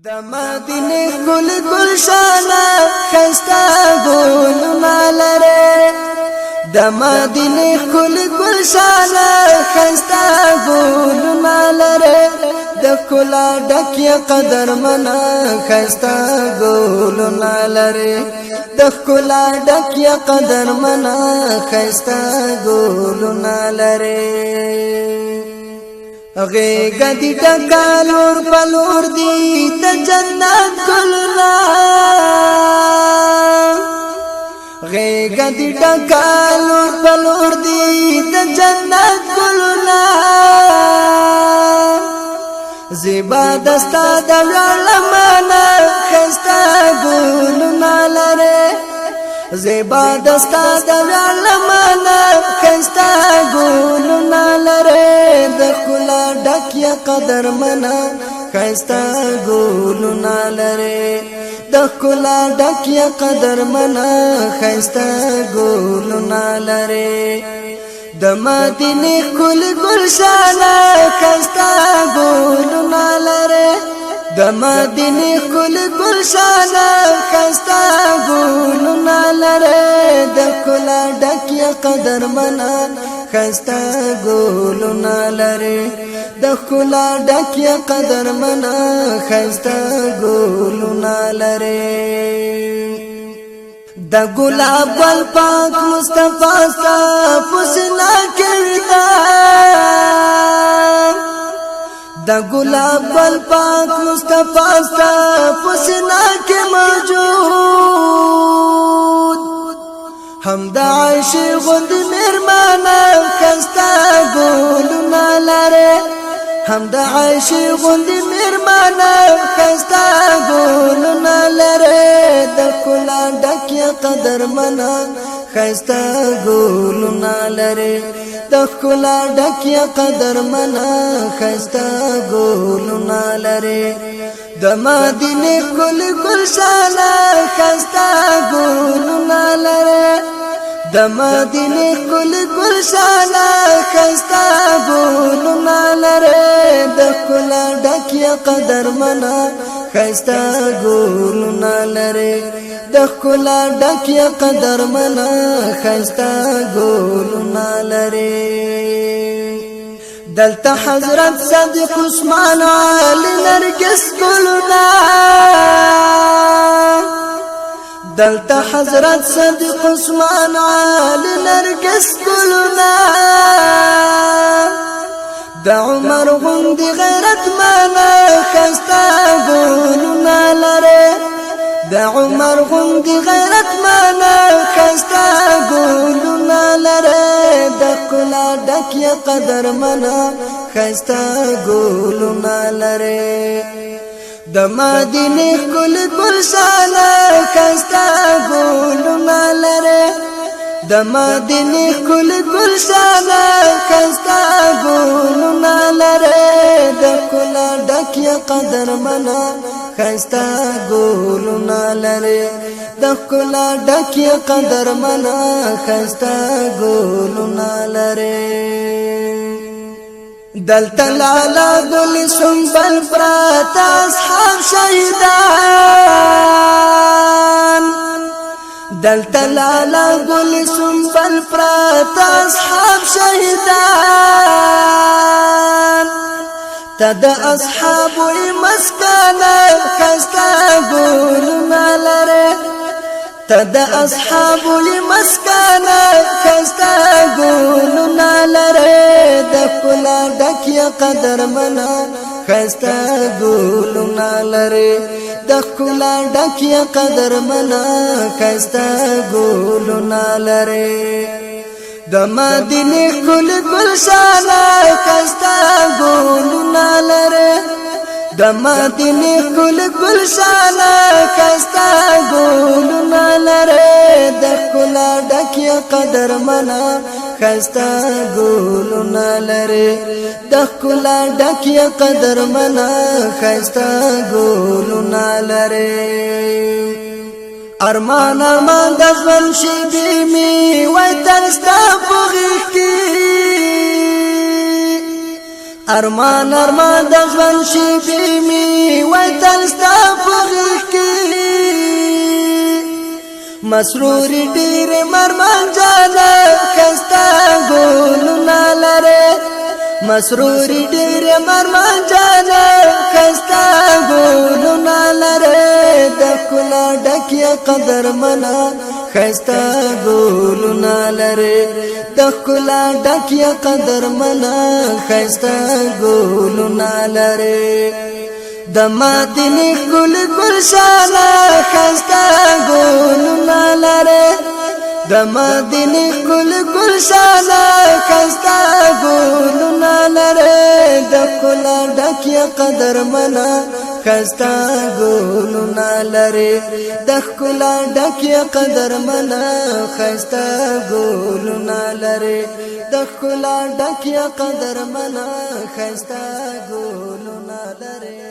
د مدینه ګل ګلشانه خستا ګل مالره، د مدینه ګل ګلشانه خستا ګل مالره، د کلا ډک قدر منا خستا ګل مالره، د کلا ډک قدر منا خستا ګل مالره. غیګ دی ټکالور پلور دی د جنت ګلنا، غیګ دی ټکالور پلور دی د جنت ګلنا، زیبا دستا د لمانه خستا ګلنا لره، زیبا دستا د لمانه خستا ګلنا لره، د خلا ډک یا قدر منا خستا ګلنا لره، د خلا ډک یا قدر منا خستا ګلنا لره. د مدینه کل ګلشانه خستا ګلنا لره، د مدینه کل ګلشانه خستا ګلنا لره، د کلا ډک یا قدر منا خستا ګلنا لره، د کلا ډک یا قدر منا خستا ګلنا لره. د ګلاب ګل پاک مصطفی ستا پسنا کړدا، د ګلاب ګل پاک مصطفی ستا پسنا کې موجود، هم د عائش غوند مرمانه خستا ګلونه لره، هم د عائش غوند مرمانه خستا ګلونه لره، د کلا ډک قدر منا خستا ګلونه لره، د کلا ډک قدر منا خستا ګلونه لره. د مدینه کل ګلشانه خستا ګلونه لره، د مدینه کل ګلشانه خستا ګلونه لره، د کلا ډک قدر منا خستا ګلونه لره، د کلا ډک قدر منا خستا ګلونه لره. دلته حضرت صدیق عثمان علی نرگس ګلونه، دلته حضرت صدیق عثمان علی نرگس ګلونه، د عمر غوند غیرت مانا خستا ګلونه لره، د عمر غوند غیرت مانا خستا ګلونه لره، د کلا ډک قدر منا خستا ګلونه لره. د مدینه کل ګلشانه خستا ګلونه لره، د مدینه کل ګلشانه خستا ګلونه لره، د کلا ډک قدر منا خستا ګلونه لره، د کلا ډک قدر منا خستا ګلونه لره. دلته لالا ګل سنبل پرات اصحاب شهیدان، دلته لالا ګل سنبل پرات اصحاب شهیدان، تد اصحاب مسکانه خستا ګلونه لره، تد اصحاب مسکانه خستا ګلونه لره، د کلا ډک قدر منا خستا ګلونه لره، د کلا ډک قدر منا خستا ګلونه لره. د مدینه کل ګلشانه خستا ګلونه لره، د مدینه کل ګلشانه خستا ګلونه لره، د کلا ډک قدر منا خستا ګلونه لره، د کلا ډک قدر منا خستا ګلونه لره. ارمان ارمان د ژوند شي بي می وای تل ستا په غېږ کې، ارمان ارمان د ژوند شي بي می وای تل ستا مسرور ډیر مرمان جانا، خستا ګلونه لره. مسرور ډیر مرمان جانا، خستا ګلونه لره. د کلا ډک قدر منا، خستا ګلونه لره. د کلا ډک قدر منا، خستا ګلونه لره. د مدینه ګل ګل شانا، خستا ګلونه لره. د مدینه ګل ګل شانا، خستا ګلونه لره. د کلا ډک قدر منا، خستا ګلونه لره. د کلا ډک قدر منا، خستا ګلونه لره. د کلا ډک قدر منا، خستا ګلونه لره.